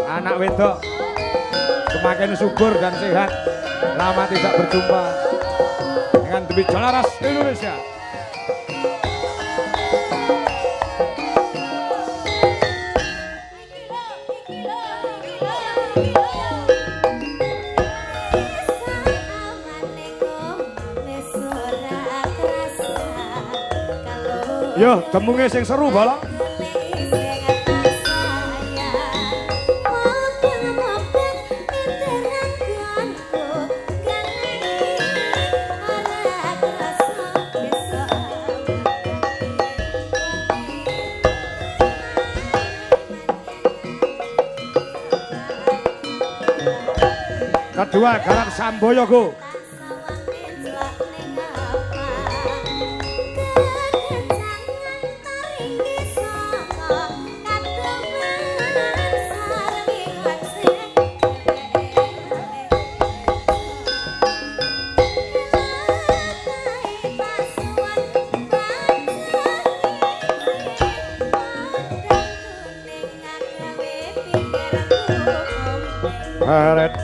Anak wedok semakin subur dan sehat. Lama tidak berjumpa dengan Dwi Jolaras Indonesia. Yo, temunge sing seru bala. Kedua garap Samboyo go. Heret.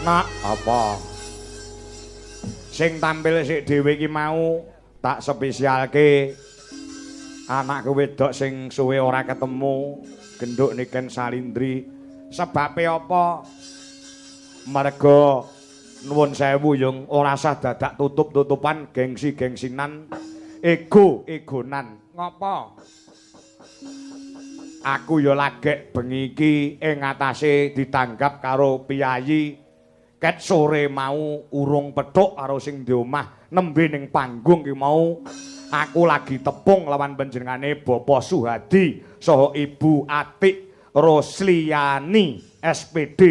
Nak apa? Sing tampil sik dhewe iki mau tak spesialke anakku wedok sing suwe ora ketemu, genduk Niken Salindri. Sebabe apa? Merga nuwun sewu yung ora sah dadak tutup-tutupan gengsi-gengsinan, ego-egonan. Ngopo? Aku ya lagek bengi iki ing atase ditanggap karo piyayi. Ket sore mau urung petuk karo sing di omah nembe ning panggung ki mau aku lagi tepung lawan panjenengane Bapak Suhadi saha Ibu Atik Rosliani SPD.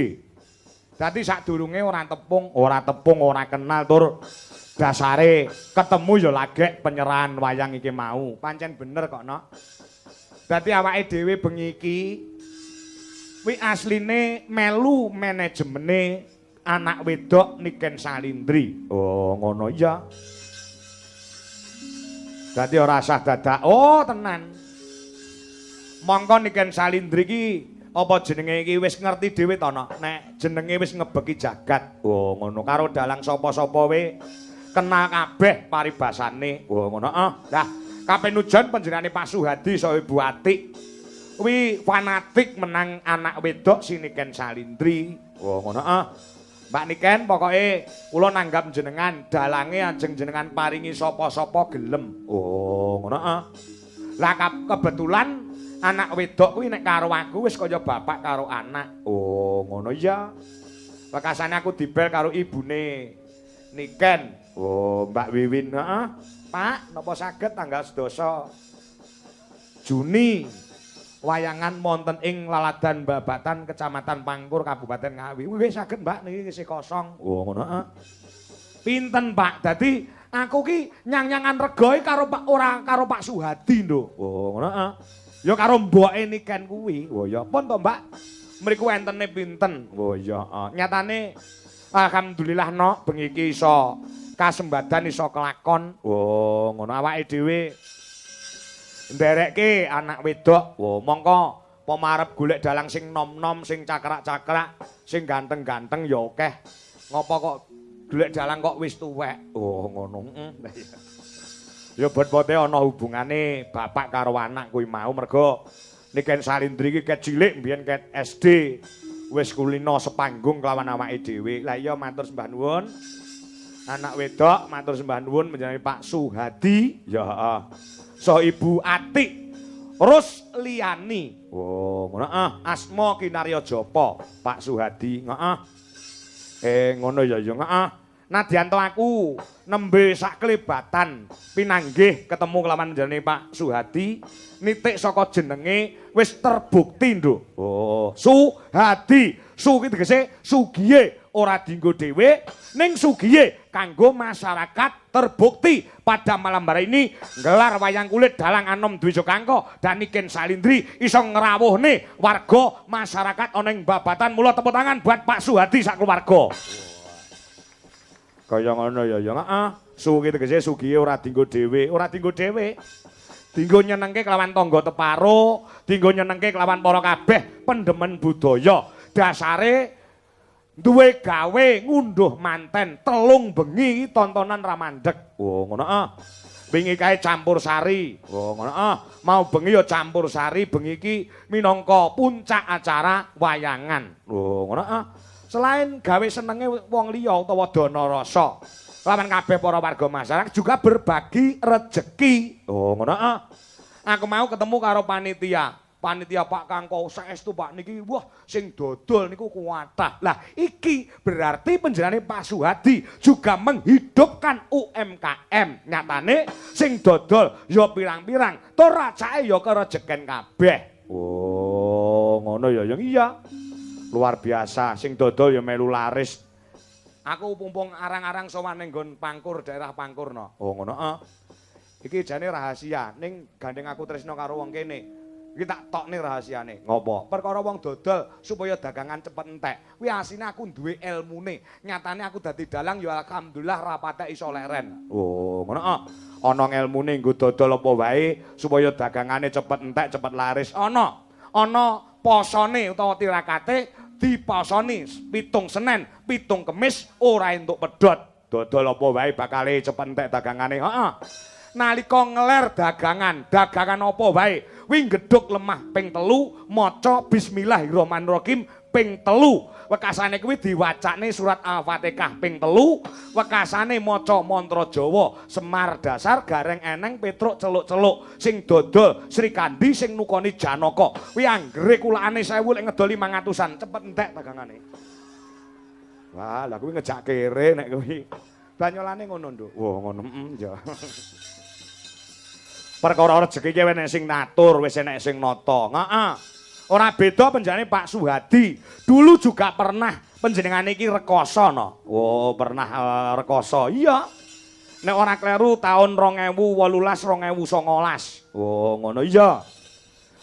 Dadi sadurunge ora tepung, ora kenal tur dasare ketemu ya lagek penyerahan wayang iki mau. Pancen bener kok, Nok. Dadi awake dhewe bengi iki kuwi asline melu manajemene anak wedok Niken Salindri. Oh, ngono iya. Dadi ora sah dadak. Oh, tenan. Mongko Niken Salindri iki apa jenenge iki wis ngerti dhewe to, Nok. Nek jenenge wis ngebeki jagat. Oh, ngono. Karo dalang sapa-sapa we kenal kabeh paribasane. Oh, ngono. Ah, lah kapenujon panjenengane Pak Suhadi saha Ibu Atik kuwi fanatik menang anak wedok si Niken Salindri. Oh, ngono. Ah. Mbak Niken pokoke kula nanggap jenengan dalange ajeng jenengan paringi sapa-sapa gelem. Oh, ngono ah. Lah kebetulan anak wedok kuwi nek karo aku wis kaya bapak karo anak. Oh, ngono iya. Wekasane aku dibel karo ibune Niken. Oh, Mbak Wiwin, heeh. Pak, napa saged tanggal 11 Juni wayangan wonten ing Laladan Babatan Kecamatan Pangkur Kabupaten Ngawi. Nggih saged Mbak niki isih kosong. Oh ngono heeh. Pinten Pak? Dadi aku ki nyang-nyangan regoe karo Pak ora karo Pak Suhadi nduk. Oh ngono heeh. Ya karo mboke Niken kuwi. Oh ya pun to Mbak. Mriku entene pinten? Oh iya heeh. Nyatane alhamdulillah Nok bengi iki iso kasembadan iso kelakon. Oh ngono awake dhewe nderekke anak wedok. Wah, mongko pemarep golek dalang sing nom-nom, sing cakrak-cakrak, sing ganteng-ganteng ya akeh. Ngopo kok golek dalang kok wis tuwek? Oh, ngono. Heeh. Ya bot-bote ana hubungane bapak karo anak kuwi mau mergo Niken Salindri iki ket cilik mbiyen ket SD wis kulino sepanggung kelawan awake dhewe. Lah iya matur sembah nuwun. Anak wedok matur sembah nuwun menjenengan Pak Suhadi. Ya heeh. So Ibu Atik Rosliani. Oh, ngono ah. Asma Kinarya Japa, Pak Suhadi. Heeh. Ngono ya ya heeh. Nadyan to aku nembe saklebatan pinanggih ketemu kelawan jenenge Pak Suhadi, nitik saka jenenge wis terbukti, Nduk. Oh, Suhadi. Su ki tegese sugihe ora dienggo dhewe, ning sugihe kanggo masyarakat. Terbukti pada malam hari ini gelar wayang kulit dalang Anom Dwijo Kangko dan Niken Salindri iso ngrawuhne warga masyarakat ana ing Babatan. Mula tepuk tangan buat Pak Suhadi sak keluarga. Kaya ngono ya ya heeh. Su ki tegese sugihe ora dienggo dhewe, ora dienggo dhewe. Dienggo nyenengke kelawan tangga teparo, dienggo nyenengke kelawan para kabeh pendemen budaya. Dasare duwe gawe ngunduh manten 3 bengi tontonan ra mandek. Oh ngono ah. Wingi kae campur sari. Oh ngono ah. Mau bengi ya campur sari, bengi iki minangka puncak acara wayangan. Oh ngono ah. Selain gawe senenge wong liya utawa dana rasa lawan kabeh para warga masyarakat juga berbagi rejeki. Oh ngono ah. Aku mau ketemu karo panitia. Panitia Pak Kangko saestu Pak niki wah sing dodol niku kuatah. Lah iki berarti panjenengane Pak Suhadi juga menghidupkan UMKM. Nyatane sing dodol ya pirang-pirang, tur racake ya kerejeken kabeh. Oh, ngono ya yang iya. Luar biasa, sing dodol ya melu laris. Aku pumpung arang-arang sowan ning nggon Pangkur, daerah Pangkur no. Oh ngono ah. Iki jane rahasia, ning gandeng aku tresno karo wong kene. Iki tak tokne rahasiane. Ngopo? Perkara wong dodol supaya dagangan cepet entek. Kuwi asline aku duwe elmune. Nyatane aku dadi dalang ya alhamdulillah ra patek iso leren. Oh, ngono ah. Ana ngelmune nggo dodol apa wae supaya dagangane cepet entek, cepet laris. Ana. Ana posone utawa tirakate Dipasani 7 Senen, 7 Kemis ora entuk pedhot. Dodol apa wae bakale cepet entek dagangane. Heeh. Nalika ngeler dagangan, dagangan apa wae, wi gedhug lemah ping 3, maca bismillahirrahmanirrahim ping 3. Wekasane kuwi diwacane surat Al-Fatihah ping 3, wekasane maca mantra Jawa, Semar dasar gareng eneng Petruk celuk-celuk, sing dodol Srikandi sing nukoni Janaka. Kuwi anggere kulakane 1000 lek ngedol 500-an, cepet entek dagangane. Wah, lah kuwi ngejak kere nek kuwi. Banyolane ngono, Nduk. Wah, ngono, ya. Perkara rejeki ki enek sing ngatur, wis enek sing nata. Heeh. Ora beda penjenengane Pak Suhadi. Dulu juga pernah penjenengane iki rekoso no. Oh, pernah rekoso. Iya. Nek ora kleru tahun 2018 2019. Oh, ngono iya.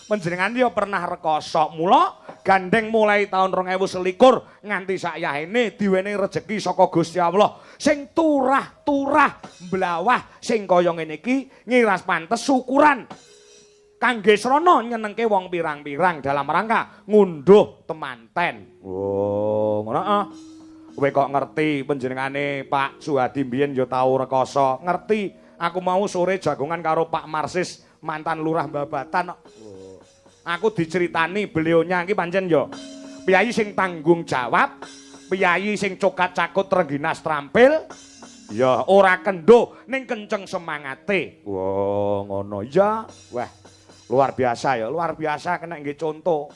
Panjenengane ya pernah rekoso. Mula gandeng mulai tahun 2021 nganti sakyahene diwenehi rejeki saka Gusti Allah sing turah-turah mblawah sing kaya ngene iki ngiras pantes syukuran kangge srana nyenengke wong pirang-pirang dalam rangka ngunduh temanten. Oh, ngono ah. Kowe kok ngerti panjenengane Pak Suhadi mbiyen ya tau rekoso. Ngerti, aku mau sore jagongan karo Pak Marsis, mantan lurah Babatan. Oh. Aku diceritani beliaunya iki pancen ya piyayi sing tanggung jawab, piyayi sing cokat cakut trengginas trampil, ya ora kendo ning kenceng semangate. Wah, ngono ya. Wah, luar biasa ya, luar biasa kena nggih contoh.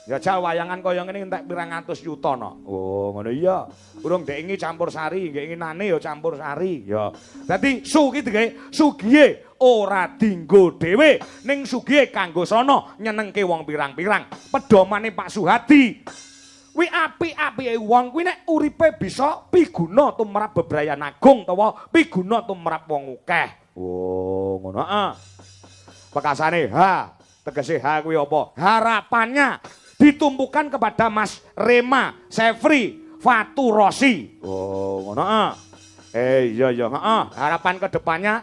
Ya jal wayangan kaya ngene entek pirang atus yuta no. Oh, ngono iya. Urung ndek ingi campur sari, ndek inginane ya campur sari. Ya. Dadi su ki digawe sugihe ora dinggo dhewe, ning sugihe kanggo srana nyenengke wong pirang-pirang. Pedomane Pak Suhadi. Kuwi apik-apike wong kuwi nek uripe bisa piguna tumrap bebrayan agung utawa piguna tumrap wong akeh. Oh, ngono heeh. Pekasane H, tegese H kuwi apa? Harapannya ditumpukan kepada Mas Rema Sefri Faturosi. Oh, ngono heeh. Iya iya, heeh. Harapan kedepannya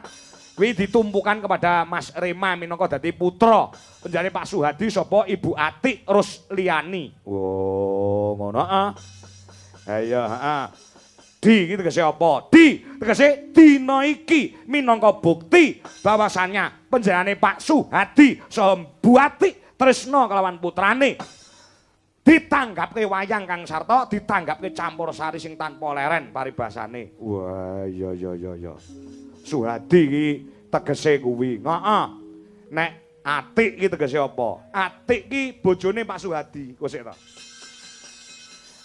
kuwi ditumpukan kepada Mas Rema minangka dadi putra penjane Pak Suhadi sapa Ibu Atik Rusliani. Oh, ngono heeh. Iya, heeh. Di iki tegese apa? Di tegese dina iki minangka bukti bahwasannya penjenengane Pak Suhadi saha Bu Atik tresna kelawan putrane. Ditanggapke wayang Kang Sarto, ditanggapke campur sari sing tanpa leren paribasane. Wah, iya iya iya iya. Suhadi iki tegese kuwi. Heeh. Nek Atik iki tegese apa? Atik iki bojone Pak Suhadi. Kok sik to?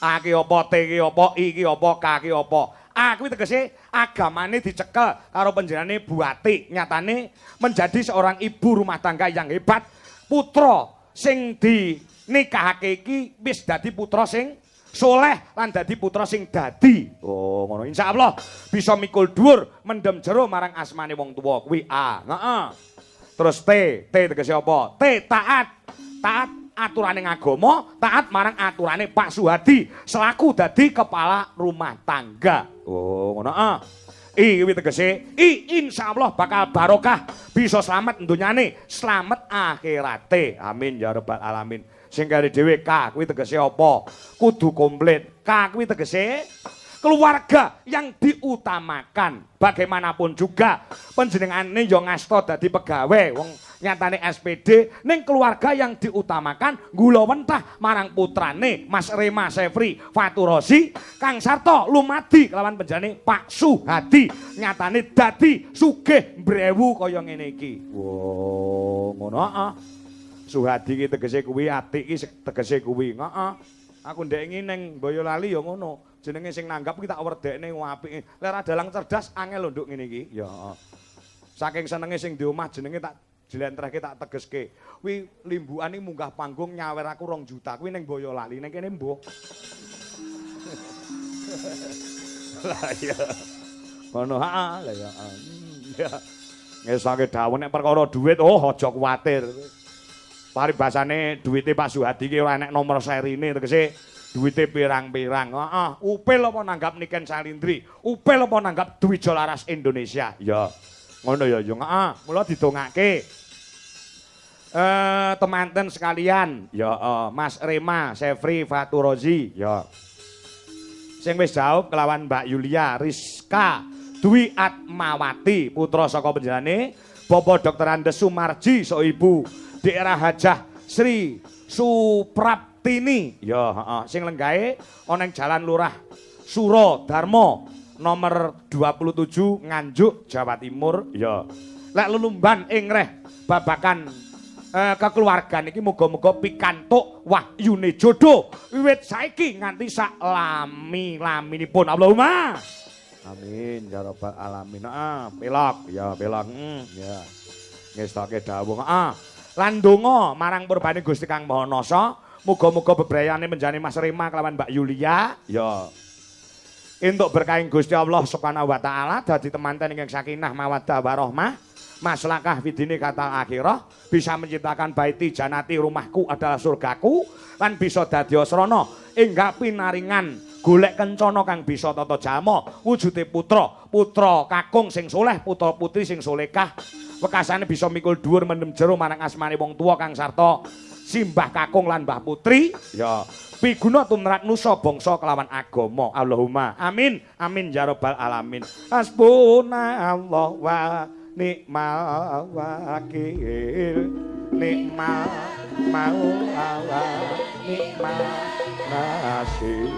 A ki apa, T ki apa, I ki apa, K ki apa? A kuwi tegese agamane dicekel karo panjenengane Bu Atik. Nyatane menjadi seorang ibu rumah tangga yang hebat. Putra sing dinikahake iki wis dadi putra sing soleh lan dadi putra sing dadi. Oh, ngono. Insyaallah bisa mikul dhuwur mendem jero marang asmane wong tuwa kuwi A. Heeh. Terus T, T tegese apa? T taat. Taat aturane agama, taat marang aturane Pak Suhadi selaku dadi kepala rumah tangga. Oh, ngono ah. I kuwi tegese I insyaallah bakal barokah, bisa slamet donyane, slamet akhirate. Amin ya rabbal alamin. Sing kare dhewe K kuwi tegese apa? Kudu komplit. K kuwi tegese keluarga yang diutamakan. Bagaimanapun juga panjenengane ya ngasta dadi pegawe wong nyatane SPD, ning keluarga yang diutamakan gula wentah marang putrane Mas Rema Sefri Faturosi Kang Sarto lumadi kelawan penjenengane Pak Suhadi nyatane dadi sugih mbrewu kaya ngene iki. Wo ngono heeh. Suhadi iki tegese kuwi, Atik iki tegese kuwi. Heeh. Aku ndek wingi ning Boyolali ya ngono. Jenenge sing nanggap iki tak werdekne apike. Lek ra dalang cerdas angel lho nduk ngene iki. Ya heeh. Saking senenge sing di omah jenenge tak jlentrehke tak tegeske. Kuwi limbukan iki munggah panggung nyawer aku 2 juta. Kuwi ning Boyolali ning kene mbuh. Lah iya. Ngono heeh lah ya. Ya. Ngesake dawuh nek perkara dhuwit oh aja kuwatir. Paribasane duwite Pak Suhadi ki ora enek nomor serine tegese duwite pirang-pirang. Heeh, upil apa nanggap Niken Salindri, upil apa nanggap Dwijo Laras Indonesia. Ya. Ngono ya, yo heeh, mula didongake. Temanten sekalian, ya Mas Rema Sefri Faturozi, ya. Sing wis jawab kelawan Mbak Yulia Rizka Dwi Atmawati, putra saka panjenengane Bapak Dr. Andes Sumarji sok ibu daerah Hajah Sri Supraptini, ya heeh, sing lenggahe ana ing Jalan Lurah Suro Darmo nomor 27 Nganjuk, Jawa Timur, ya. Lek lelumban ing reh babakan kekeluargaan iki muga-muga pikantuk wahyune jodoh wiwit saiki nganti sak lami-laminipun. Allahumma amin ya rabbal alamin. Heeh, pelok ya pelok. Ya. Ngestoke dawuh. Heeh. Lan donga marang purbane Gusti Kang Maha Nasa, muga-muga bebrayane menjane Mas Rema kelawan Mbak Yulia, ya. Entuk berkahing Gusti Allah Subhanahu wa taala dadi temanten ingkang sakinah mawaddah warahmah. Maslakah fidini kata akhirah, bisa menciptakan baiti janati, rumahku adalah surgaku, lan bisa dadi asrana enggak pinaringan golek kencana kang bisa tata jalma wujude putra, putra kakung sing soleh, putra putri sing solekah, wekasane bisa mikul dhuwur mendem jero marang asmane wong tuwa kang sarta simbah kakung lan mbah putri, ya piguna tumrap nusa bangsa kelawan agama. Allahumma amin amin ya rabbal alamin. Hasbunallah wa nikmal wakil, nikmal maula wa nikmal nasir.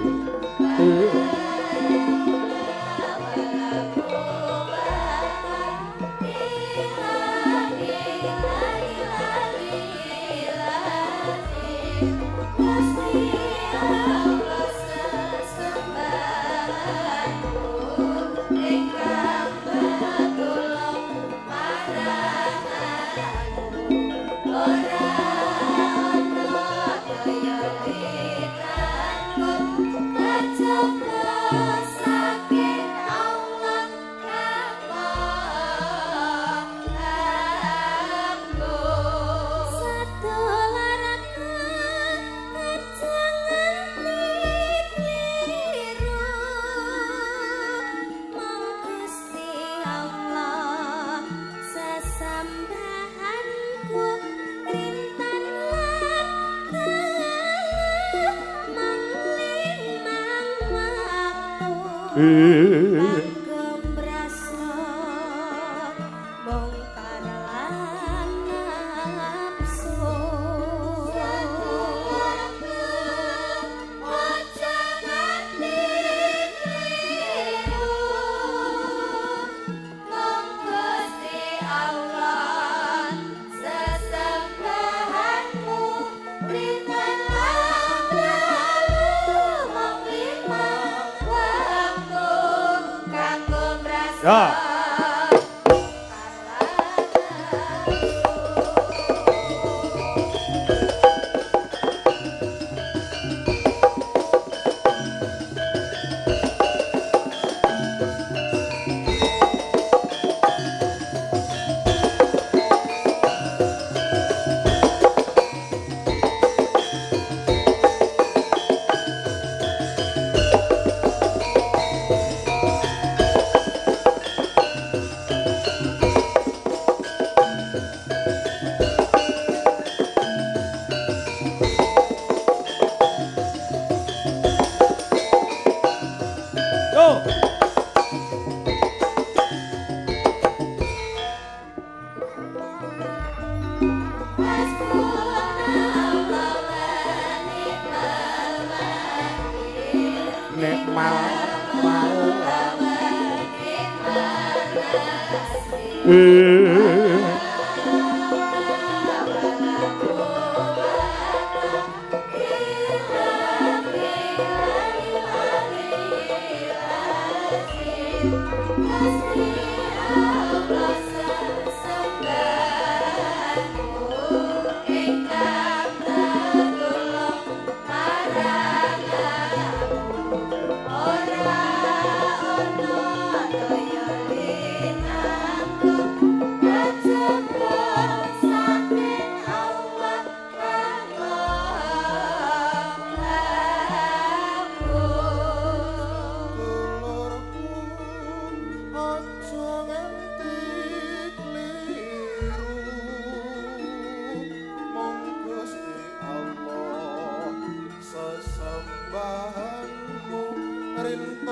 Ya.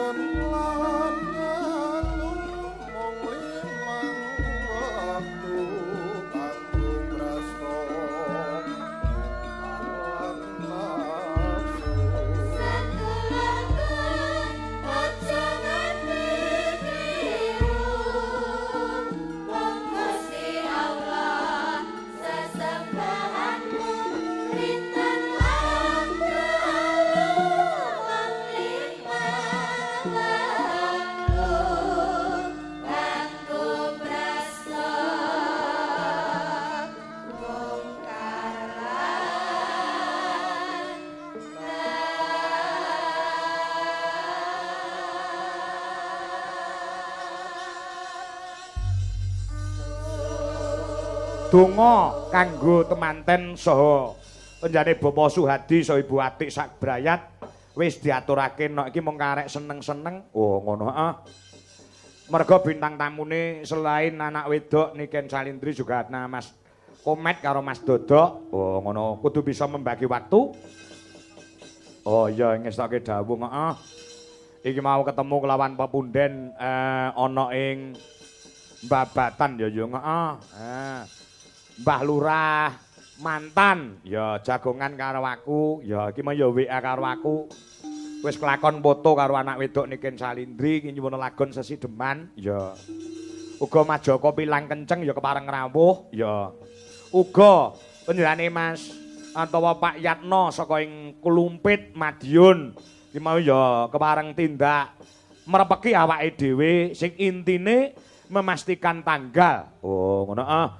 Dinten lan dalu mung limang wektu kanggo prasta lan nafsu. Sedulurku aja nganti kliru, mung Gusti Allah sesembahanmu rinten lan dalu mung limang wektu kanggo prasta mungkar lan. Donga kanggo temanten saha penjane Bapak Suhadi saha Ibu Atik sak brayat wis diaturake nek iki mung karek seneng-seneng. Oh ngono heeh. Merga bintang tamune selain anak wedok Niken Salindri juga ana Mas Komet karo Mas Dodok. Oh ngono, kudu bisa membagi waktu. Oh iya ngestoke dawuh heeh. Iki mau ketemu kelawan pepunden ana ing Babatan ya ya heeh. Mbah Lurah mantan ya jagongan karo aku, ya iki mah ya WA karo aku. Wis kelakon foto karo anak wedok Niken Salindri iki nyuwun lagon sesideman ya. Uga Mas Joko pilang kenceng ya kepareng rawuh ya. Uga panjenengane Mas utawa Pak Yatno saka ing Klumpit Madiun iki mau ya kepareng tindak merepeki awake dhewe sing intine memastikan tanggal. Oh ngono ah.